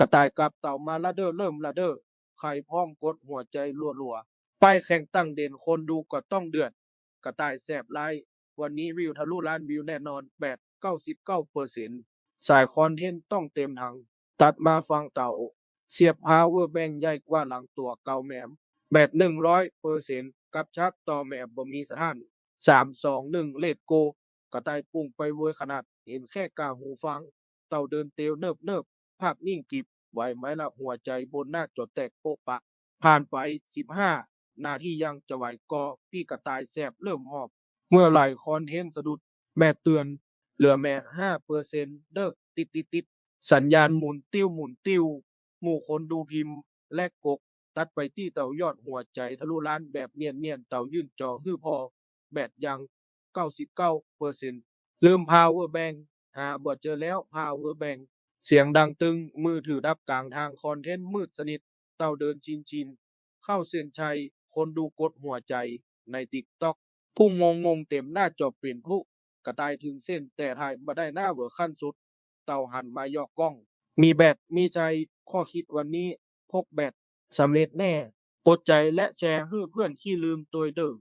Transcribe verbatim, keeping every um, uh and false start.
กระต่ายกลับเต่ามาละเด้อ เริ่มละเด้อ ใครพร้อมกดหัวใจรัวๆ ป้ายแข่งตั้งเด่น คนดูก็ต้องเดือด กระต่ายแสบร้าย วันนี้วิวทะลุล้านวิวแน่นอน แบต เก้าสิบเก้าเปอร์เซ็นต์ สายคอนเทนต์ต้องเต็มถัง ตัดมาฟังเต่า เสียบ power bank ใหญ่กว่าหลังตัวเก่าแหม แบต หนึ่งร้อยเปอร์เซ็นต์ กับชาร์จต่อแบบบ่มีสถานะ สาม สอง หนึ่ง let's go กระต่ายพุ่งไปเวยขนาด เห็นแค่กาหูฟัง เต่าเดินเตียวเนิบๆ ภาพนิ่งกริบ ไหวไหมล่ะหัวใจบนหน้าจอแตกโป๊ะปะ ผ่านไป สิบห้า นาที ยังจะไหวก่อ พี่กระต่ายแสบเริ่มหอบ เมื่อไหร่คอนเทนต์สะดุด แบตเตือน เหลือแหม ห้าเปอร์เซ็นต์ เด้อ ติดติดติด สัญญาณหมุนติ้วหมุนติ้ว หมู่คนดูพิมพ์ และกก ตัดไปตี้เต่ายอดหัวใจทะลุล้านแบบเนียนๆ เต่ายื่นจอหื้อพ่อ แบตยัง เก้าสิบเก้าเปอร์เซ็นต์ ลืม power bank หาบ่เจอแล้ว power bank เสียงดังตึง มือถือดับกลางทาง คอนเทนต์มืดสนิท เต่าเดินชินๆ เข้าเส้นชัย คนดูกดหัวใจใน TikTok พุ่งงงๆ เต็มหน้าจอเป็นพลุ กระต่ายถึงเส้น แต่ถ่ายบ่ได้หน้าเวอร์คันสุด เต่าหันมาหยอกกล้อง มีแบต มีชัย ข้อคิดวันนี้ พกแบต สำเร็จแน่ กดใจและแชร์หื้อเพื่อนขี้ลืมตวยเด้อ